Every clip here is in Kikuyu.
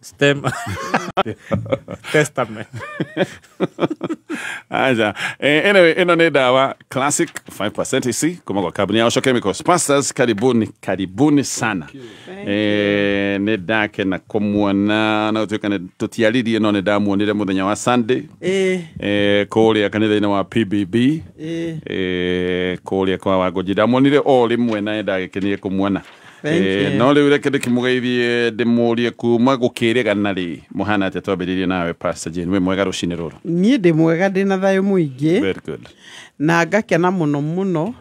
Stem Testament. Aja. Anyway, ĩno nĩ ndawa Classic 5% ici kuma kwa kambuni ya Osho Chemicals. Pastors, karibuni, karibuni sana. Nĩ ndakena kũmuona na gũtuĩka nĩ tũtiaririe no nĩ ndamuonire mũthenya wa Sunday kũrĩa kanitha-inĩ wa PBB kũrĩa kwa Wangũnji. Ndamuonire o rĩmwe na nĩ ndagĩkenire kũmuona. No rĩu reke ndĩkĩmũgeithie ndĩmũrie kuma gũkĩrĩgana rĩ mũhana atĩa. Twambĩrĩrie nawe Pastor Jane, wĩ mwega rũcinĩ rũrũ? Niĩ ndĩ mwega, ndĩ na thayũ mũingĩ. Very good. Na ngakena mũno mũno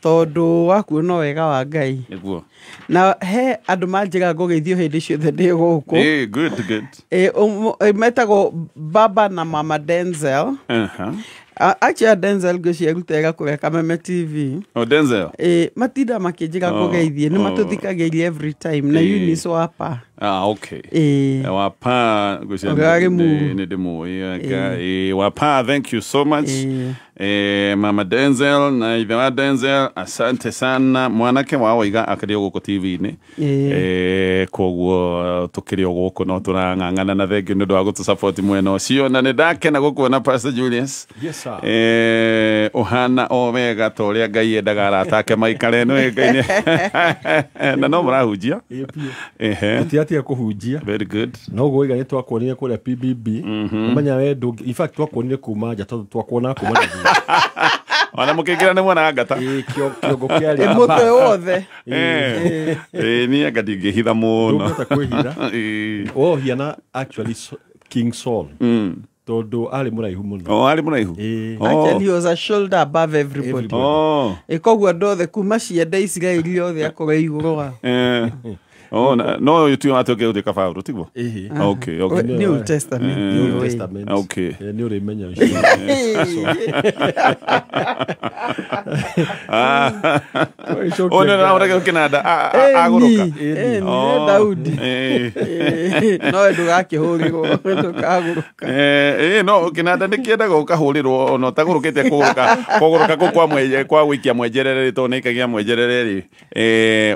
tondũ wa kuona wega wa Ngai. Nĩguo. Na he andũ manjĩra ngũgeithio hĩndĩ ciothe ndĩ gũkũ. Good, good. Metagwo baba na mama Denzel. Actually Denzel ngwĩciria arutaga kũrĩa Kameme TV. Oh, Denzel. Matinda makĩnjĩra ngũgeithie, nĩ matũthikagĩria every time na Eunice Wapa. Ah, okay. Wapa ngwĩciria nĩ ndĩmũĩ. Wapa, thank you so much. Mama Denzel na ithe wa Denzel, asante sana. Mwanake wao iga akĩrĩ o gũkũ TV-inĩ. Koguo tũkĩrĩ o gũkũ no tũrang'ang'ana na thengiũ nĩ ũndũ wa gũtũ mwena ũcio. Na nĩ ndakena gũkuona Pastor Julius. Yes, sir. Ũhana o wega ta ũrĩa Ngai endaga arata ake maikare. Nĩ Ngai na no mũrahunjia. Tũtiatiga kũhunjia. Very good. No guo iga nĩ twakuonire kũrĩa PBB. Ũmenya we ndũngĩ, in fact twakuonire kuma nja tondũ twakuonaga kuma na thutha. Ona mũkĩingĩra nĩ mwonaga ngata. Kĩongo kĩarĩ mũtwe wothe. Niĩ anga ndingĩhitha mũno. Ndũngĩhota kwĩhitha. We ũhiana actually King Saul. Tondũ arĩ mũraihu mũno. Oh, arĩ mũraihu. Actually he was a shoulder above everybody. Koguo andũ othe kuma ciende Isiraeli othe akorwo igũrũ wao. Oh, no, you two are talking about Paul, tiguo? Okay, okay. New Testament. New Testament. Okay. Nĩ ũrĩmenya ũcio. Oh, no, no, no, kĩnanda agũrũka. Nĩ Daudi. No ndũgakĩhũrĩrwo, ndũkagũrũka. No kĩnanda nĩ kĩendaga ũkahũrĩrwo ona ũtagũrũkĩte kũgũrũka. Kũgũrũka kũu kwa mwenje, kwa gũikia mwenjerere tondũ nĩ ikagia mwenjerere rĩ.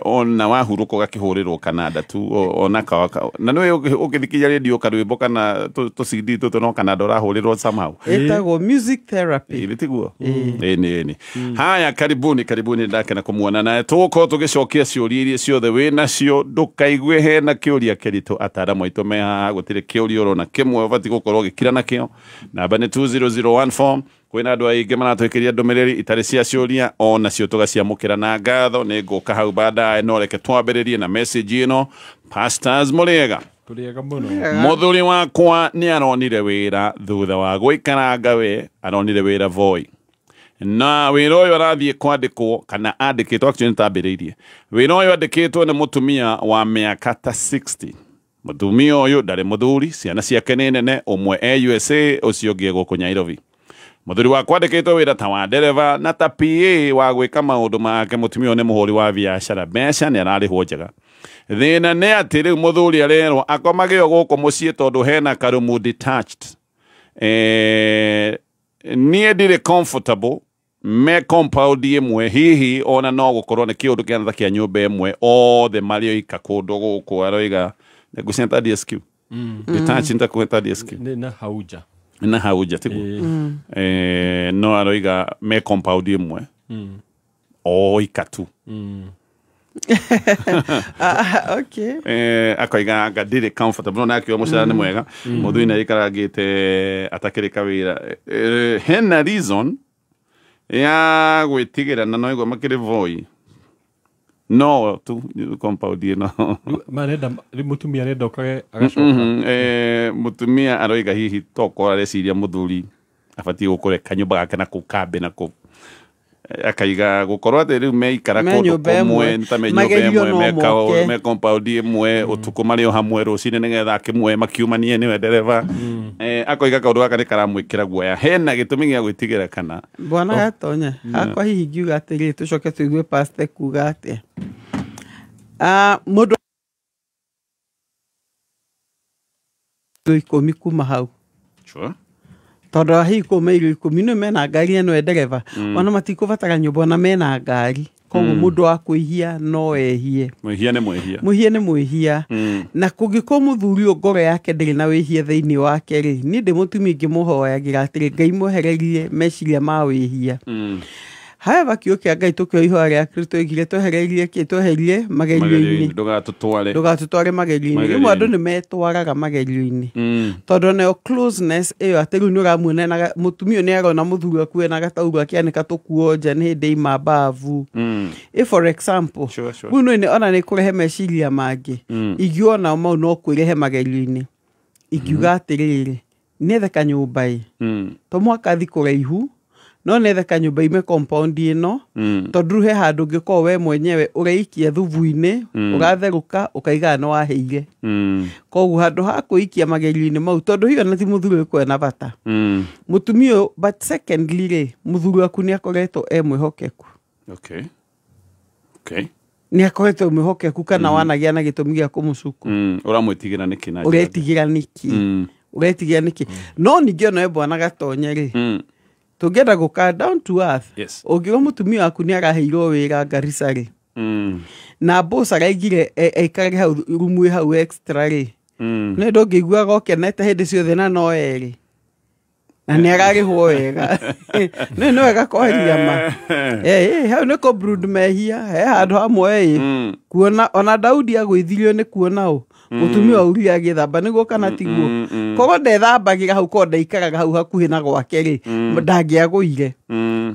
Ona wahurũka ũgakĩhũrĩrwo kananda tu ona kawa na nĩ ũgĩthikiria radio karwĩmbo kana tũ CD tũtũ no kananda ũrahũrĩrwo somehow. Ĩtagwo music therapy. Ĩ tiguo? Ĩ. Haya, karibuni, karibuni, ndakena kũmuona na tũgũkorwo tũgĩcokia ciũria iria ciothe wĩ nacio. Ndũkaigue hena kĩũria kĩritũ, ataramu aitũ me haha, gũtirĩ kĩũria ũrona kĩmwe ũbatiĩ gũkorwo ũgĩkira nakĩo. Namba nĩ 20014. Kwĩna andũ aingĩ maratwĩkĩria ndũmĩrĩri itarĩ cia ciũria, ona cio tũgaciamũkĩra na ngatho. Nĩ ngũka hau baadaye, no reke twambĩrĩrie na message ĩno. Pastors, mũrĩega? Tũrĩega mũno. Mũthuri wakwa nĩ aronire wĩra thutha wa gũikaranga we, aronire wĩra Voi. Na wĩra ũyũ arathiĩ kwandĩkwo kana andĩkĩtwo, actually nĩtambĩrĩirie. Wĩra ũyũ andĩkĩtwo nĩ mũtumia wa mĩaka ta 60. Mũtumia ũyũ ndarĩ mũthuri, ciana ciake nĩ nene, ũmwe e USA, ũcio ũngĩ e gũkũ Nairobi. Mũthuri wakwa andĩkĩtwo wĩra ta wa ndereba na ta PA wa gwĩka maũndũ make. Mũtumia ũyũ nĩ mũhũri wa biacara, mbeca nĩ ararĩhwo njega. Thĩna nĩ atĩ rĩu mũthuri arerwo akomage o gũkũ mũciĩ tondũ hena karumu detached. Niĩ ndirĩ comfortable me compound ĩmwe, hihi ona no gũkorwo nĩ kĩũndũ kĩanatha kĩa nyũmba ĩmwe othe marĩ oika kũndũ gũkũ. Aroiga ngũciria ta DSQ. Detached nĩtakuhe ta DSQ. Nĩ na hauja. Na hauja tiguo. No aroiga me compound ĩmwe oika tu. Okay. Akoiga anga ndirĩ comfortable no akiuga mũcara nĩ mwega. Mũthuri nĩ aikarangĩte atakĩrĩ kawĩra. Hena reason ya gwĩtigĩra na no igua makĩrĩ Voi. No tu compound ĩno. Marenda mũtumia arenda ũkage agacoka. Mũtumia aroiga hihi tokorwo areciria mũthuri abatiĩ gũkũreka nyũmba gake na kũu kambĩ na kũu. Akaiga gũkorwo atĩ rĩu meikara kũndũ kũmwe ta me nyũmba ĩmwe me compound ĩmwe ũtukũ marĩ o hamwe rũcinĩ nĩgetha akĩmwe makiumanie nĩwe ndereba. Akoiga kaũndũ gaka nĩ karamwĩkĩra guoya. Hena gĩtũmi gĩa gwĩtigĩra kana Bwana Gatonya hakwa hihi ngiuga atĩrĩrĩ tũcoke tũigue pastor kuga atĩa. Mũndũ 10 kuma hau. Sure. Tondũ hihi kũu mairo 10 nĩ mena ngari ĩno e ndereba ona matikũbatara nyũmba ona mena ngari. Koguo mũndũ wa kwĩhia no ehie. Mwĩhia nĩ mwĩhia. Mwĩhia nĩ mwĩhia. Na kũngĩkorwo mũthuri ũyũ ngoro yake ndĩrĩ na wĩhia thĩinĩ wake rĩ, niĩ ndĩ mũtumia ingĩmũhoyagĩra atĩrĩ, Ngai mwehererie meciria ma wĩhia. However, kiugo kĩa Ngai tũkĩoya ihoya rĩa Kristo oigire twehererie kĩ, tweherie magerio-inĩ. Ndũgatũtware. Ndũgatũtware magerio-inĩ. Rĩmwe andũ nĩ metwaraga magerio-inĩ. Tondũ onayo closeness ĩyo atĩ rĩu nĩ ũramuona na mũtumia ũyũ nĩ arona mũthuri waku ena gataurũ akĩanĩka tũkuo nja nĩ hĩndĩ ima mbavu. If for example, rĩu nĩ ona nĩ kũrehe meciria mangĩ. Ingiona mau no kwĩrehe magerio-inĩ. Ingiuga atĩrĩrĩ, nĩethe kanyũmba ĩ. To mũhaka thiĩ kũraihu, no nĩethe kanyũmba ime compound ĩno, tondũ rĩu he handũ ũngĩkorwo we mwenyewe ũreikia thubu-inĩ, ũgatherũka, ũkaiga nĩ wahĩire. Koguo handũ ha kwĩikia magerio-inĩ mau, tondũ hiyo na ti mũthuri ũyũ na bata. Mũtumia ũyũ, but secondly rĩ, mũthuri waku nĩ akoretwo e mwĩhokeku. Okay. Okay. Nĩ akoretwo mwĩhokeku kana wanagĩa na gĩtũmi gĩa kũmũcuku. Ũramwĩtigĩra nĩkĩ na njĩra? Ũretigĩra nĩkĩ? Ũretigĩra nĩkĩ? No ningĩ ona we bwana Gatonye rĩ, tũngĩenda gũka down to earth. Yes. Ũngiuga mũtumia waku nĩ araheirwo wĩra Garissa rĩ, na boss araigire aikarage hau rumu ĩ hau extra rĩ, nĩ ndũngĩiguaga ũkenete hĩndĩ ciothe na no erĩ, na nĩ ararĩhwo wega. Nĩ nĩ wega kweheria ma. Hau nĩ kũ brood mehia, he handũ hamwe ĩ. Kuona ona Daudi agũithirio nĩ kuona ũ mũtumia wa Uria agĩthamba nĩguo kana tiguo. Koguo ndethambagĩra hau, korwo ndaikaraga hau hakuhĩ na gwake rĩ, ndangĩagũire.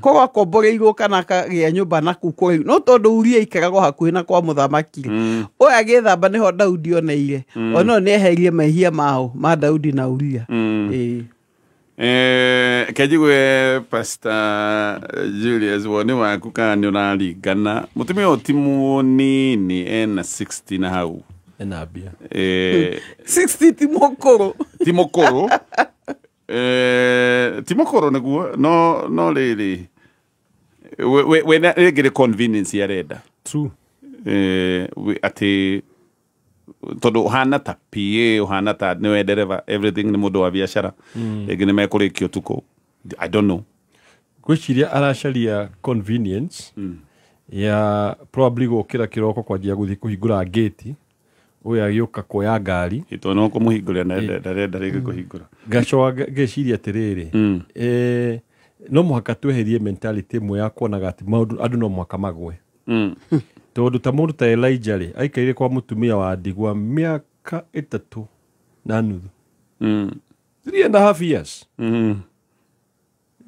Koguo akomboreirwo kana akagĩa nyũmba na kũu kũraihu, no tondũ Uria aikaragwo hakuhĩ na kwa mũthamaki rĩ, ũyũ agĩthamba nĩho Daudi oneire. Ona nĩ eheririe mehia mao ma Daudi na Uria. Kenjigue Pastor Julius, woni waku kana nĩ ũraringana mũtumia ũyũ ti mũnini, ena 60 na hau. Ena mbia. 60 ti mũkũrũ. Ti mũkũrũ. Ti mũkũrũ nĩguo, no rĩrĩ we rĩngĩ nĩ convenience arenda. True. Atĩ tondũ ũhana ta PA, ũhana ta nĩwe dereva, everything nĩ mũndũ wa biacara. Rĩngĩ nĩ mekũrĩkia ũtukũ. I don't know. Ngwĩciria aracaria convenience ya probably gũkĩra kĩroko kwanjia gũthiĩ kũhingũra gate, ũyũ agĩũka kuoya ngari. Ĩtondũ no kũmũhingũrĩra na ndarenda rĩngĩ kũhingũra. Ngacoka ngeciria atĩrĩrĩ, no mũhaka tweherie mentality ĩmwe ya kuonaga atĩ maũndũ andũ no mũhaka magwe. Tondũ ta mũndũ ta Elijah rĩ, aikaire kwa mũtumia wa ndigwa mĩaka 3.5. 3.5 years.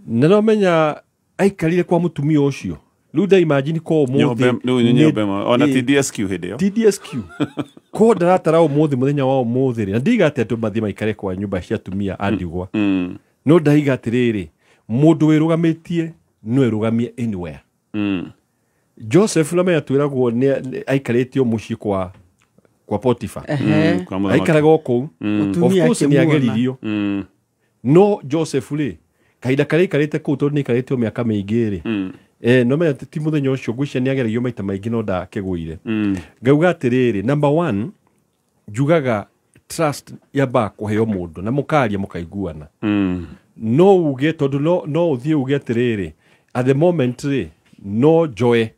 Na no menya aikarire kwa mũtumia ũcio. Rĩu nda imagine ko ũmũthĩ ona TDSQ hĩndĩ ĩyo. TDSQ. Ko ndaratara ũmũthĩ mũthenya wa ũmũthĩ rĩ, na ndiga atĩ andũ mathiĩ maikare kwa nyũmba cia atumia a ndigwa. No ndaiga atĩrĩrĩ, mũndũ wĩrũgamĩtie no erũgamie anywhere. Joseph na menya twĩragwo nĩ aikarĩtio mũciĩ kwa Potiphar. Aikaraga o kũu. Of course nĩ ageririo. No Joseph rĩ, kahinda karĩa aikarĩte kũu tondũ nĩ aikarĩtio mĩaka mĩingĩ rĩ, no menya ti mũthenya ũcio ngwĩciria nĩ ageragio maita maingĩ no ndakĩgũire. Ngauga atĩrĩrĩ, number 1, njugaga trust yambaga kũheo mũndũ na mũkaria mũkaiguana. No uge tondũ no ũthiĩ uge atĩrĩrĩ, at the moment rĩ, no njoe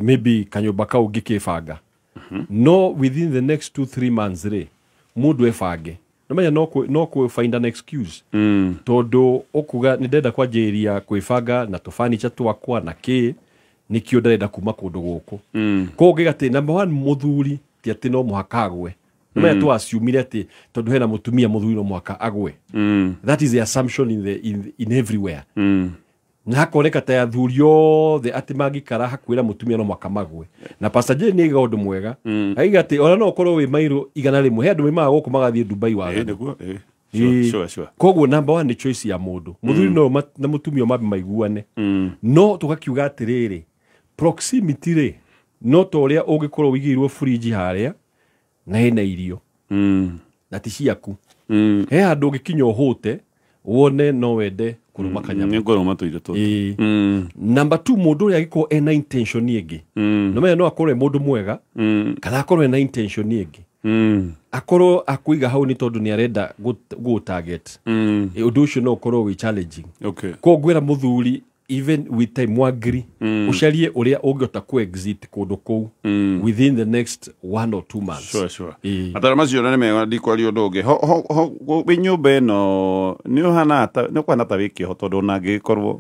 maybe kanyũmba kau ngĩkĩbanga. No within the next 2-3 months rĩ, mũndũ ebange. No menya no find an excuse. Tondũ ũkuga nĩ ndenda kwanjĩrĩria kwĩbanga na tũfurniture twakwa na kĩ, nĩkĩo ndarenda kuma kũndũ gũkũ. Koguo ngĩga atĩ number 1, mũthuri ti atĩ no mũhaka agwe. No menya tu assume atĩ tondũ hena mũtumia mũthuri no mũhaka agwe. That is the assumption in everywhere. Na hakoneka ta athuri othe atĩ mangĩikara hakuhĩ na mũtumia no mũhaka magwe. Na Pastor J nĩ aiga ũndũ mwega. Aiga atĩ ona no ũkorwo wĩ mairũ 100, he andũ maimaga gũkũ magathiĩ Dubai wa nĩguo. Sure. Koguo number 1 nĩ choice ya mũndũ. Mũthuri no na mũtumia mambe maiguane. No tũgakiuga atĩrĩrĩ, proximity rĩ, no ta ũrĩa ũngĩkorwo ũigĩirwo fridge harĩa na hena irio na ti ciaku. He handũ ũngĩkinya ũhũte wone no wende kũrũma kanyamũ. Nĩ ngũrũma tũirio tũtũ. Number 2, mũndũ ũrĩa angĩkorwo ena intention ĩngĩ. No menya no akorwo e mũndũ mwega, kana akorwo ena intention ĩngĩ. Akorwo akũiga hau nĩ tondũ nĩ arenda go target. Ũndũ ũcio no ũkorwo wĩ challenging. Okay. Koguo ngwĩra mũthuri Even with time mwagiri ucarie uria ungihota ku exit kundu kuu within the next 1 or 2 months. Sure. Ĩĩ. Mataro macio nĩ mega, ndikwaria ũndũ ũngĩ. Ho wĩ nyũmba ĩno nĩ ũhana ta nĩ ũkũhana ta wĩ kĩoho, tondũ ona angĩgĩkorwo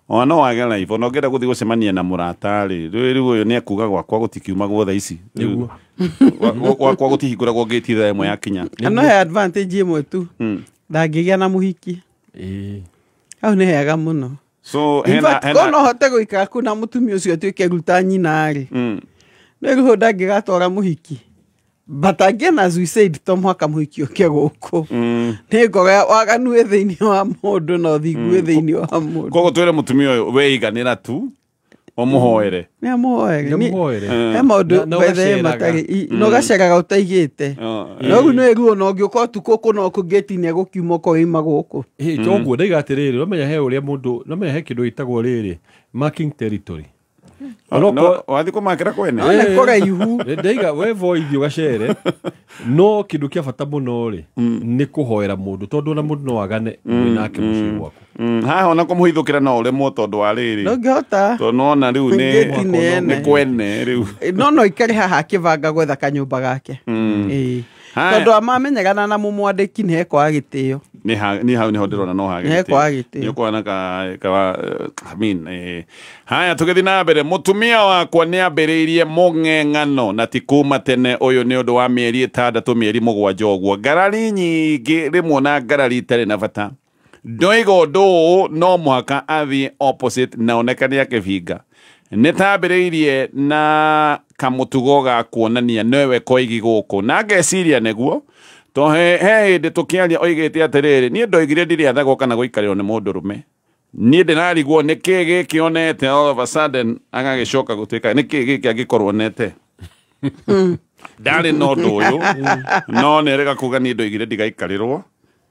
ona no wage live, ona ũngĩenda gũthiĩ gũcemania na mũrata rĩ, rĩu ũyũ nĩ ekuga gwakwa gũtikiumagwo thaa ici. Nĩguo. Gwakwa gũtihingũragwo ngĩti thaa 1 yakinya. Na no he advantage ĩmwe tu, ndangĩgĩa na mũhiki. Hau nĩ hega mũno. So In hena fact, hena korwo no hote gũikara kũu na mũtumia ũcio atuĩke ruta nyina rĩ, nĩ rĩu ndangĩgatwara mũhiki, but again, as we said, to mũhaka mũhiki ũke gũkũ. Nĩ ngoro ya waganu wĩ thĩinĩ wa mũndũ na ũthingu wĩ thĩinĩ wa mũndũ. Koguo twĩre mũtumia ũyũ weiganĩra tu ũmũhoere. Nĩ amũhoere. Nĩamũhoere. He maũndũ Na by the way ũgaceraga. matarĩ na ũgaceraga ũtaigĩte. No rĩu nĩ ruo na ũngĩũka ũtukũ kũna ũkũ ngĩti-inĩ egũkiuma ũkorwo ima gũkũ. Ĩ toguo ndaiga atĩrĩrĩ, nomenya he ũrĩa mũndũ, nomenya he kĩndũ gĩtagwo rĩrĩ marking territory. No, wathiĩ kũmakĩra kwene. No nĩ kũraihu. Ndaiga we voithi ũgacere, no kĩndũ kĩa bata mũno rĩ nĩ kũhoera mũndũ, tondũ ona mũndũ no agane mwĩ nake mũciĩ gwaku. Haha ona kũmũhithũkĩra no ũremwo tondũ wa rĩrĩ, Ndũngĩhota. tondũ nona rĩu nĩ Ngĩti nĩ ene. nĩ kwene rĩu. No ikare haha akĩbanga gwetha kanyũmba gake. Ĩĩ. Haya. Tondũ amamenyekana na mũmwandĩki nĩ hekwaga gĩtĩo. Nĩ hau nĩho ndĩrona no hage. Nĩ hekwaga gĩtĩo. Nĩ ũkuona ka ka I mean, haya, tũgĩthiĩ na mbere. Mũtumia wakwa nĩ ambĩrĩirie mũng'eng'ano na ti kuma tene, ũyũ nĩ ũndũ wa mĩeri 6, mĩeri 7 ũguo, ngarari nyingĩ rĩmwe na ngarari itarĩ na bata. Ndoiga ũndũ ũũ no mũhaka athiĩ opposite na onekane akĩbinga. Nĩ tambĩrĩirie na kamũtugo ga kuonania nĩwe koigi gũkũ, na ngeciria nĩguo to he hĩndĩ tũkĩaria oigĩte atĩrĩrĩ, niĩ ndoigire ndirĩathagwo kana gũikarĩrwo nĩ mũndũrũme. Niĩ ndĩrarigwo nĩ kĩ gĩkĩ onete all of a sudden agagĩcoka gũtuĩka nĩ kĩ gĩkĩ angĩkorwo onete ndarĩ na ũndũ ũyũ, no nĩ kuga niĩ ndoigire ndigaikarĩrwo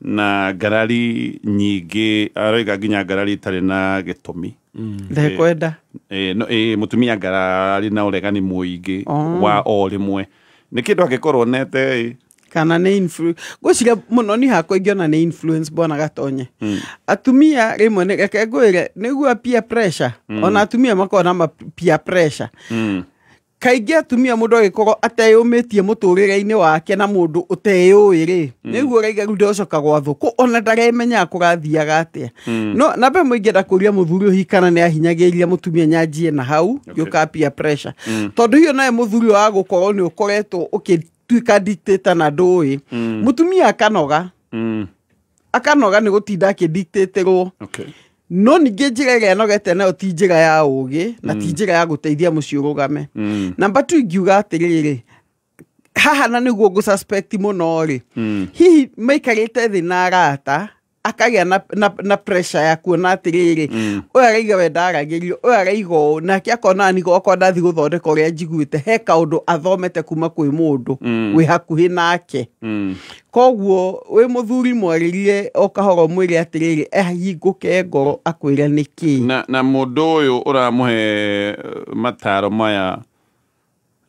na ngarari nyingĩ, aroiga nginya ngarari itarĩ na gĩtũmi. Ndekwenda. No, mũtumia ngarari na ũregani mũingĩ wa o rĩmwe nĩ kĩndũ angĩkorwo onete. Kana nĩ ngwĩciria mũno ni hakwa ingĩona nĩ influence, bwana Gatonye. Atumia rĩmwe reke ngwĩre nĩguo peer pressure, ona atumia makoragwo na peer pressure. Kaingĩ atumia, mũndũ agĩkorwo ateyũmĩtie mũtũrĩre-inĩ wake na mũndũ ũteyũĩ rĩ, nĩguo ũraiga rĩu ndocoka gwathwo kũ ona ndaremenyaga kũrathiaga atĩa. No namba ĩmwe ingĩenda kũria mũthuri ũyũ kana nĩ ahinyagĩrĩria mũtumia, nyanjie na hau ngĩũka peer pressure, tondũ hiyo nawe mũthuri wa gũkorwo nĩ ũkoretwo ũkĩtuĩka dictator na ndũĩ mũtumia akanoga, akanoga nĩ gũtinda akĩdictatĩrwo. No ningĩ njĩra ĩrĩa ĩnogete nayo ti njĩra ya ũgĩ na ti njĩra ya gũteithia mũciĩ ũrũgame. Namba tu ingiuga atĩrĩrĩ haha, na nĩguo ngũ-suspect mũno rĩ, hihi maikarĩte thĩ na arata, akagĩa na pressure ya kuona atĩrĩrĩ, ũyũ araiga we ndaragĩrio, ũyũ araiga ũũ, nake akona ni gwakwa ndathiĩ gũthondeka ũrĩa njiguĩte he kaũndũ athomete kuma kwĩ mũndũ wĩ hakuhĩ nake. Koguo wĩ mũthuri mwarĩrie o kahora, ũmwĩre atĩrĩrĩ ehingũke ngoro akwĩre nĩkĩ. Na mũndũ ũyũ ũramũhe mataro maya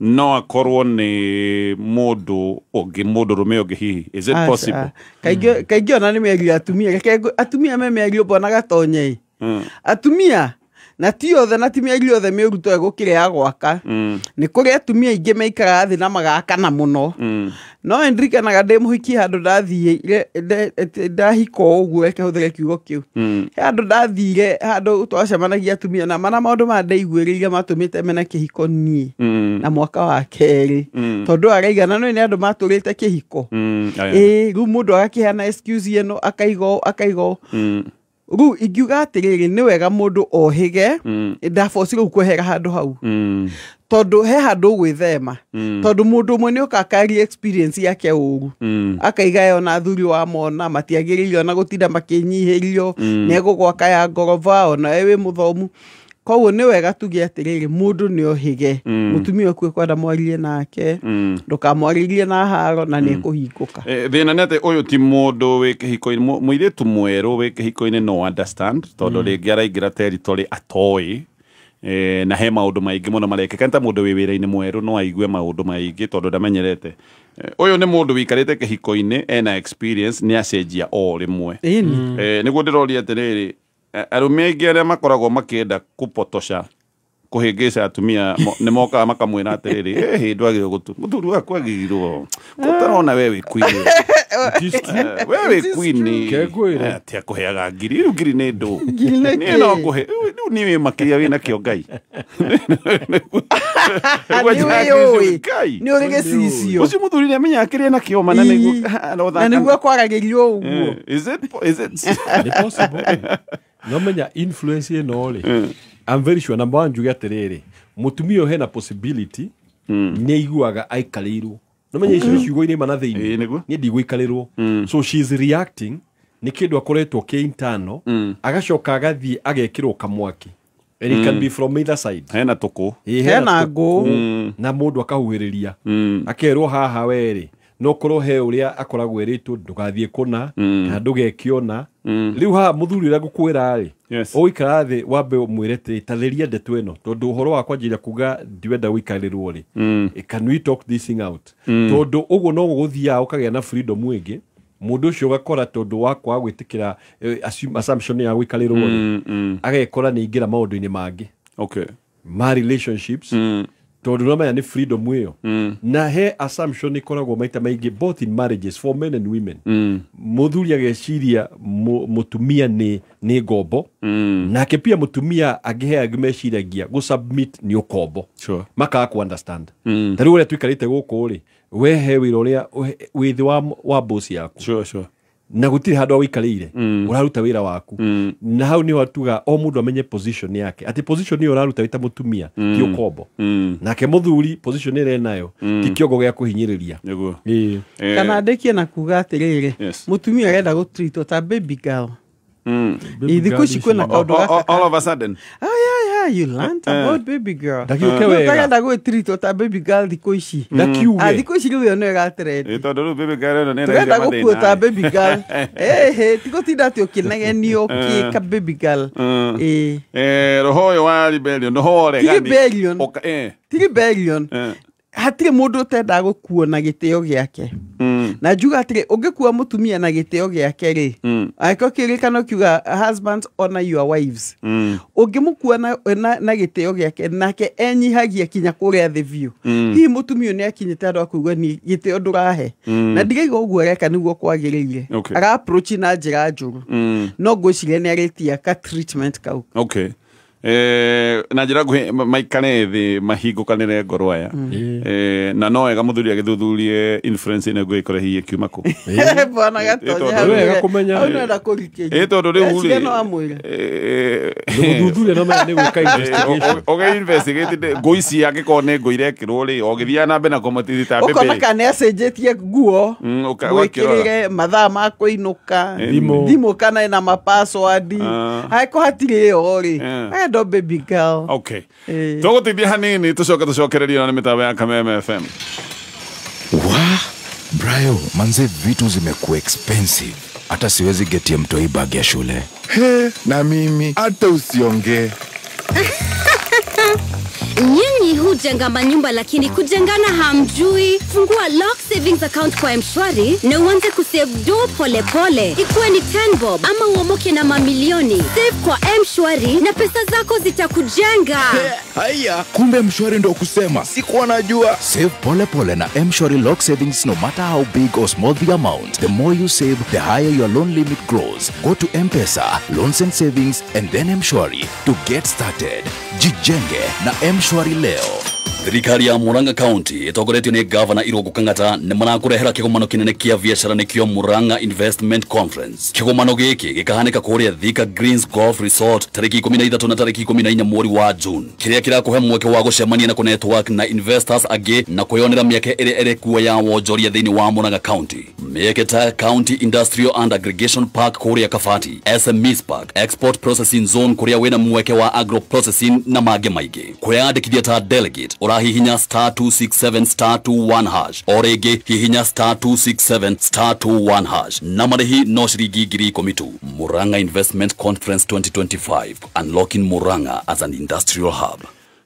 no akorwo nĩ mũndũ ũngĩ, mũndũrũme ũngĩ hihi, is it Aca. possible? Kaingĩ kaingĩ ona nĩ mĩario ya atumia. Reke atumia me mĩario, mbona Gatonye ĩ. Atumia na ti othe na ti mĩario yothe mĩũru toe gũkĩra ya gwaka. Nĩ kũrĩ atumia aingĩ maikaraga thĩ na magakana mũno. No ndirikanaga ndĩ mũhiki handũ ndathire ndahika o ũguo, reke hũthĩre kiugo kĩu. He handũ ndathire, handũ twacemanagia atumia na mana maũndũ maya ndaiguĩrĩire matũmĩte mene kĩhiko niĩ na mwaka wa kerĩ, tondũ araigana no nĩ andũ matũrĩte kĩhiko. Aya. Ĩĩ, rĩu mũndũ agakĩheana excuse ĩno, akaiga ũũ, akaiga ũũ. Rĩu ingiuga atĩrĩrĩ, nĩ wega mũndũ ohĩge ndaboci rĩu kwehera handũ hau, tondũ he handũ ũgwĩthema, tondũ mũndũ ũmwe nĩ oka akaria experience yake ũru, akaiga yo na athuri wa mona matiagĩrĩire ona gũtinda makĩnyihĩrio, nĩ egũgwaka ya ngoroba ona we wĩ mũthomu. Koguo nĩ wega tuge atĩrĩrĩ, mũndũ nĩ ohĩge. Mũtumia ũku ekwenda mwarie nake, ndũkamwarĩrie na haro na nĩ ekũhingũka. Thĩna nĩ atĩ ũyũ ti mũndũ wĩ kĩhiko-inĩ, mũirĩtu mwerũ wĩ kĩhiko-inĩ no understand, tondũ rĩngĩ araingĩra territory atoĩ, na he maũndũ maingĩ mũno marekĩka. Nĩ ta mũndũ wĩ wĩra-inĩ mwerũ, no aigue maũndũ maingĩ tondũ ndamenyerete. Ũyũ nĩ mũndũ wĩikarĩte kĩhiko-inĩ, ena experience, nĩ acenjia o rĩmwe. Ĩni. Nĩguo ndĩroria atĩrĩrĩ. Arũme aingĩ arĩa makoragwo makĩenda kũpotosha kũhĩngĩca atumia nĩ mokaga makamwĩra atĩrĩrĩ, ĩhĩ ndwagĩrĩirwo gũtu mũthuri waku agĩrĩirwo kũtarona we wĩ queen. We wĩ queen. Kengwĩre. Atia kũheaga ngiri, rĩu ngiri nĩ ndũ. Ngiri nĩ Niĩ no kĩ? ngũhe rĩu niĩ wĩ makĩria wĩna kĩo Ngai. Nĩ wĩyũĩ. Ngai. Nĩ ũrĩ gĩcicio. Ũcio mũthuri nĩ amenyaga kĩrĩa na kĩo mana nĩguo Na nĩguo kwaragĩrio ũguo. Is it is it Nĩ possible. No menya influence ĩno rĩ, I'm very sure number one njuge atĩrĩrĩ, mũtumia ũyũ hena possibility nĩ aiguaga aikarĩirwo. No menya icio nĩ ciugo iraima na Ĩĩ, thĩinĩ. nĩguo. Niĩ ndigũikarĩrwo. So she is reacting nĩ kĩndũ akoretwo kĩ internal, agacoka agathiĩ agekĩrwo kamwaki. And it can be from either side. Hena tũkũ. Ĩĩ, Hena tũkũ, ngũ. na mũndũ akahuhĩrĩria akerwo haha werĩ no korwo he ũrĩa akoragwo ĩrĩtwo ndũgathiĩ kũna kana ndũgeke ũna. Rĩu haha mũthuri ũrĩa ngũkwĩra rĩ, Yes. ũgũikara thĩ wambe ũmwĩre atĩ tarĩria ndeto ĩno tondũ ũhoro wa kwanjĩrĩria kuga ndiwenda gũikarĩrwo rĩ, can we talk this thing out, tondũ ũguo no gũgũthiaga ũkagĩa na freedom ĩngĩ. Mũndũ ũcio ũgakora tondũ wa kwaga gwĩtĩkĩra assumption ya gũikarĩrwo rĩ, agekora nĩ aingĩra maũndũ-inĩ mangĩ Okay. ma relationships, tondũ nomenya nĩ freedom ĩyo. Na he assumption ĩkoragwo maita maingĩ both in marriages for men and women. Mũthuri ageciria mũtumia nĩ ngombo, nake pia mũtumia angĩ he angĩ meciragia gũ submit nĩ ũkombo. Sure. Makaga ku understand. Ta rĩu ũrĩa tũikarĩte gũkũ rĩ, we he wĩra ũrĩa wĩ thĩ wa boss yaku. Sure, sure. Na gũtirĩ handũ wĩikarĩire, ũraruta wĩra waku, na hau nĩho tuga o mũndũ amenye position yake, atĩ position ĩyo ũraruta wĩ ta mũtumia ti ũkombo, nake mũthuri position ĩrĩa enayo ti kĩongo gĩa kũhinyĩrĩria. Nĩguo. Ĩĩ. Kana ndĩkie na kuga atĩrĩrĩ, Yes. mũtumia arenda gũtreatwo ta baby girl. Baby Thikũ ici girl. kwĩna kaũndũ gaka. All of a sudden. Oh yeah, you learned about baby girl. Ndakiũke wega. Ũtarenda gwĩtreatwo ta baby girl thikũ ici. Ndakiuge. Ah, thikũ ici rĩu ĩyo nĩyo ĩgatrend. Ĩ tondũ rĩu baby girl ĩno nĩ Tũrenda ĩrehe gũkuo ta mathĩna. baby girl. Ĩhĩ, ti gũtinda atĩ ũkĩnegenio ũkĩka baby girl. Ĩĩ. Roho ũyũ wa rebellion, roho wa Ti ũregani. rebellion. Ũka. Ti rebellion. Hatirĩ mũndũ ũtendaga gũkuo na gĩtĩo gĩake. Na njuga atĩrĩ, ũngĩkua mũtumia na gĩtĩo gĩake rĩ, angĩkorwo kĩrĩkano kiuga husbands honor your wives, ũngĩmũkua na gĩtĩo gĩake, nake enyihagia kinya kũrĩa thĩ biũ. Hihi mũtumia ũyũ nĩ akinyĩte andũ a kũigua ni gĩtĩo ndũrahe, na ndiraiga ũguo areka nĩguo kwagĩrĩire. Okay. Ara approach na njĩra njũru, no ngwĩciria nĩ arĩtia ka treatment kau. Okay. Na njĩra nguhĩ maikare thĩ mahingũkanĩre ngoro aya. Na no wega mũthuri agĩthuthurie influence ĩno ngũgĩkora hihi ĩkiuma kũ. Bwana Gatonya, Tondũ- Nĩ wega kũmenya. hau nĩenda kũrikĩria. Ĩ tondũ rĩu rĩ, Eciria no amwĩre. Nĩ gũthuthuria no menya nĩ gwĩka investigation. Ũgĩ investigate ngũ ici angĩkorwo nĩ ngũ irekĩrwo rĩ, o gĩthiaga na mbere na kũmũtirita ta Ũkona mbembe. kana nĩ acenjetie nguo, Ũgakĩrora. mwĩkĩrĩre mathaa ma kũinũka, Thimũ. thimũ kana ĩna mapassword. Angĩkorwo hatirĩ ĩyo rĩ, arenda baby girl. Okay. Eh. Tũgũteithia hanini tũcoke tũcokererie na nĩ mĩtambo ya Kameme FM. Wa Brayo, manze vitu zimekuwa expensive, hata siwezi getia mtoi bag ya shule. He, na mimi hata usiongee. Nyinyi hujenga manyumba lakini kujengana hamjui. Fungua Lock Savings Account kwa M-Shwari na uanze kusave do pole pole. Ikuwe ni 10 bob ama uomoke na mamilioni. Save kwa M-Shwari na pesa zako zitakujenga. Haya, kumbe Mshwari ndo kusema, sikuwa najua. Save pole pole na M-Shwari Lock Savings no matter how big or small the amount. The more you save, the higher your loan limit grows. Go to M-Pesa, Loans and Savings and then M-Shwari to get started. Jijenge na M-Shwari leo. Thirikari ya Murang'a County ĩtongoretio nĩ Gavana Irũngũ Kang'ata nĩ marakũrehera kĩgomano kĩnene kĩa biacara nĩkĩo Murang'a Investment Conference. Kĩgomano gĩkĩ gĩkahanĩka kũrĩa Thika Greens Golf Resort tarĩki 13 na tarĩki 14 mweri wa June, kĩrĩa kĩrakũhe mweke wa gũcemania na kũnetwork na investors angĩ na kwĩyonera mĩeke ĩrĩa ĩrĩ kuo ya wonjoria thĩinĩ wa Murang'a County. Mĩeke ta County Industrial and Aggregation Park kũrĩa Kabati, SMEs Park, Export Processing Zone kũrĩa wĩna mweke wa agro processing na mangĩ maingĩ. Kwĩyandĩkithia ta delegate ũrahihinya *267 *21# o rĩngĩ hihinya *267 *21# na marĩhi no ciringi 10,000 tu. Murang'a Investment Conference 2025, unlocking Murang'a as an industrial hub.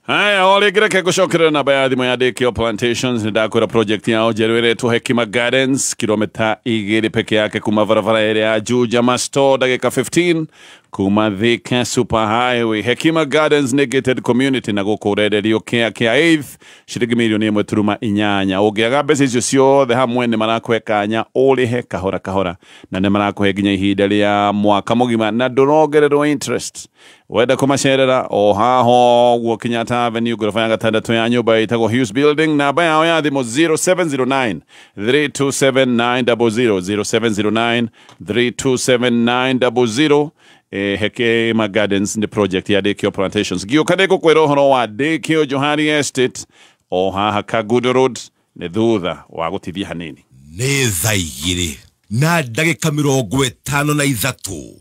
Haya, o rĩngĩ reke ngũcokerera namba ya thimũ ya Daycare Plantations. Nĩ ndakwĩra project yao njerũ ĩretwo Hekima Gardens, kilomita 2 peke yake kuma barabara ĩrĩa ya Juja Masto, ndagĩka 15 Kuma Thika Super Highway Hekima Gardens Negated Community na gũkũ ũrenderio kĩa kĩa 8th ciringi mirioni 1.8. Ũngĩaga mbeca icio ciothe hamwe nĩ marakũhe kanya ũrĩhe kahora kahora na nĩ marakũhe nginya ihinda rĩa mwaka mũgima na ndũrongererwo interest. Wenda kũmacerera o haho ũguo Kenyatta Avenue ngoroba ya gatandatũ ya nyũmba ĩtagwo Hughes Building. Namba yao ya thimũ 0709 327 900 0709 327 900. Hekima Gardens ni project ya Dekio Plantations. Gĩũka ndĩgũkwĩra ũhoro wa Dekio Johari Estate o haha Kagudo Road nĩ thutha wa gũtithia hanini. Nĩ thaa 2 na ndagĩka 53.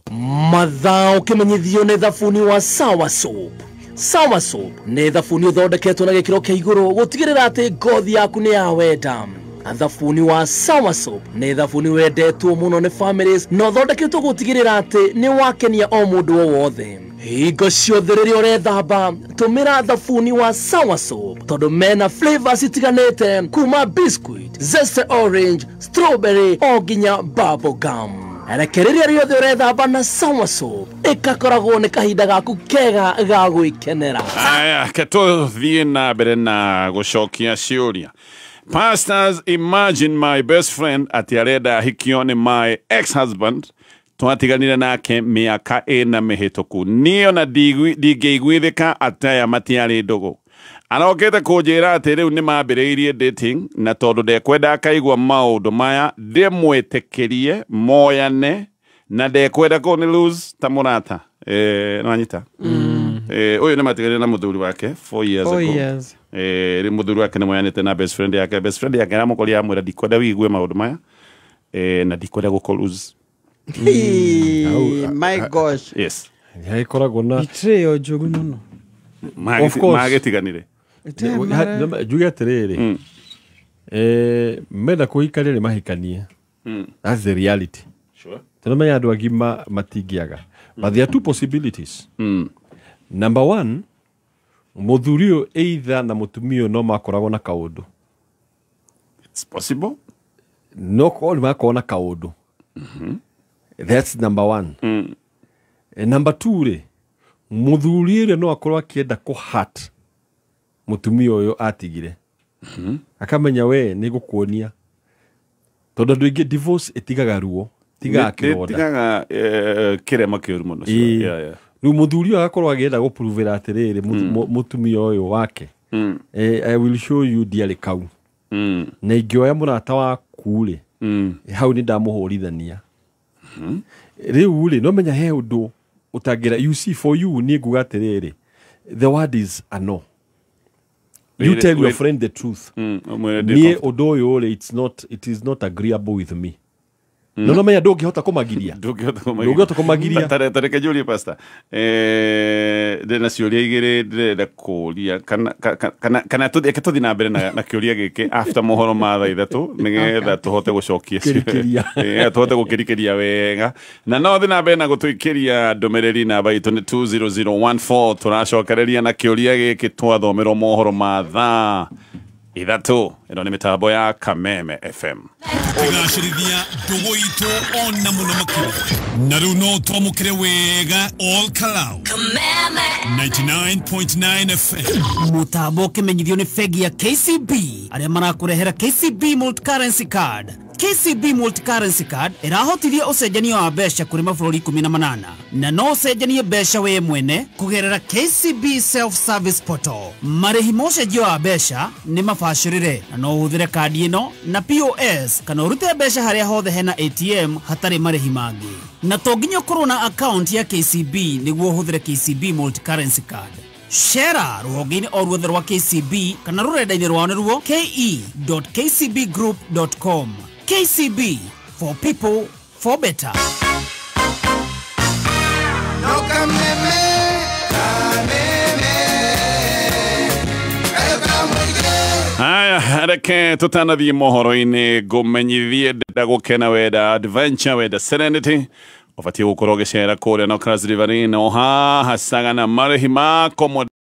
Mathaa ũkĩmenyithio nĩ thabuni wa Sawa Soap. Sawa Soap nĩ thabuni ũthondeketwo na gĩkĩro kĩa igũrũ gũtigĩrĩra atĩ ngothi yaku nĩ ya wenda. Thabuni wa Sawa Soap nĩ thabuni wendetwo mũno nĩ families na ũthondeketwo gũtigĩrĩra atĩ nĩ wakenia o mũndũ o wothe. Hingo ciothe rĩrĩa ũrethamba tũmĩra thabuni wa Sawa Soap tondũ mena flavors itiganĩte kuma biscuit, zeste orange, strawberry o nginya bubble gum. Reke rĩrĩa rĩothe ũrethamba na Sawa Soap ĩgakoragwo nĩ kahinda gaku kega ga gwĩkenera. Aya, ke tũthiĩ na mbere na gũcokia ciũria. Pastors, imagine my best friend ati arenda ahikio ni my ex-husband. Twatiganire nake mĩaka 4 mĩhĩtũku. Niĩ ona ndingĩiguithĩka atĩ aya matiarĩ ndũgũ. Arokĩte kũnjĩra atĩ rĩu nĩ mambĩrĩirie dating na tondũ ndekwenda akaigua maũndũ maya ndĩmwĩtĩkĩrie moyane na ndekwenda kũ nĩ lose ta mũrata. Nĩwanyita? Ũyũ nĩ matiganire na mũthuri wake 4 years ago. Rĩu mũthuri wake nĩ moyanĩte na best friend yake. Best friend yake aramũkoria amwĩra ndikwenda wĩigue maũndũ maya na ndikwenda gũkũ lose. My gosh. Yes. Ĩkoragwo na betrayal njũru mũno. Magĩtiganire. Njuge atĩrĩrĩ, menda kũhikania nĩ mahikanie. That's the reality. Sure. Tondũ menya andũ agima matingĩaga. But there are two possibilities. Number one, mũthuri ũyũ either na mũtumia ũyũ no makoragwo na kaũndũ. It's possible. No korwo nĩ makoragwo na kaũndũ. That's number one. Number two rĩ, mũthuri ũrĩa no akorwo akĩenda kũ-hurt mũtumia ũyũ atigire. Akamenya we nĩ ngũkuonia. Tondũ andũ aingĩ divorce ĩtigaga ruo, ĩtigaga kĩronda. Ĩtigaga kĩrema kĩũru mũno. Rĩu mũthuri ũyũ agakorwo agĩenda gũpruvĩra atĩrĩrĩ mũtumia ũyũ wake, I will show you ndiarĩ kau. Na ingĩoya mũrata waku rĩ, hau nĩ ndamũhũrithania. Rĩu rĩ, no menya he ũndũ ũtangĩra. You see, for you niĩ nguga atĩrĩrĩ, the word is a no. You tell your friend the truth. Niĩ ũndũ ũyũ rĩ, it is not agreeable with me. No menya ndũngĩhota kũmagiria. Ndũngĩhota kũmagiria. Tareke njũrie pastor. Ndĩna ciũria igĩrĩ ndĩrenda kũũria kana reke tũthiĩ na mbere na kĩũria gĩkĩ after mohoro ma thaa 3 nĩgetha tũhote gũcokia tũhote gũkĩrikĩria wega. Na no thiĩ na mbere na gũtũikĩria ndũmĩrĩri namba itũ nĩ 20014. Tũracokereria na kĩũria gĩkĩ twathomerwo mohoro ma thaa 3. Ĩno nĩ mĩtambo ya Kameme FM. Kũgacĩrithia ndũgũ itũ ona mũno makĩria. Na rĩu no twamũkĩre wega all Kalau. Kameme 99.9 FM. Mũtambo ũkĩmenyithio nĩ bengi ya KCB arĩa marakũrehera KCB Multi-Currency Card. KCB Multi-Currency Card ĩrahotithia ũcenjania wa mbeca kũrĩ mabũrũri 18 na no ũcenjanie mbeca we mwene kũgerera KCB Self-Service Portal. Marĩhi ma ũcenjia wa mbeca nĩ mabacĩrĩre na no ũhũthĩre kandi ĩno na POS kana ũrute mbeca harĩa hothe hena ATM hatarĩ marĩhi mangĩ. Na to nginya ũkorwo na account ya KCB nĩguo ũhũthĩre KCB Multi-Currency Card. Shera rũhonge-inĩ o ruothe rwa KCB kana rũrenda-inĩ rwao nĩruo ke.kcbgroup.com. KCB, for people, for better. No Kameme, Kameme. Haya, reke tũtanathiĩ mohoro-inĩ ngũmenyithie ndĩrenda gũkena wenda adventure wenda serenity ũbatiĩ gũkorwo ũgĩcera kũrĩa Nocras Riverine o haha Sagana marĩhi ma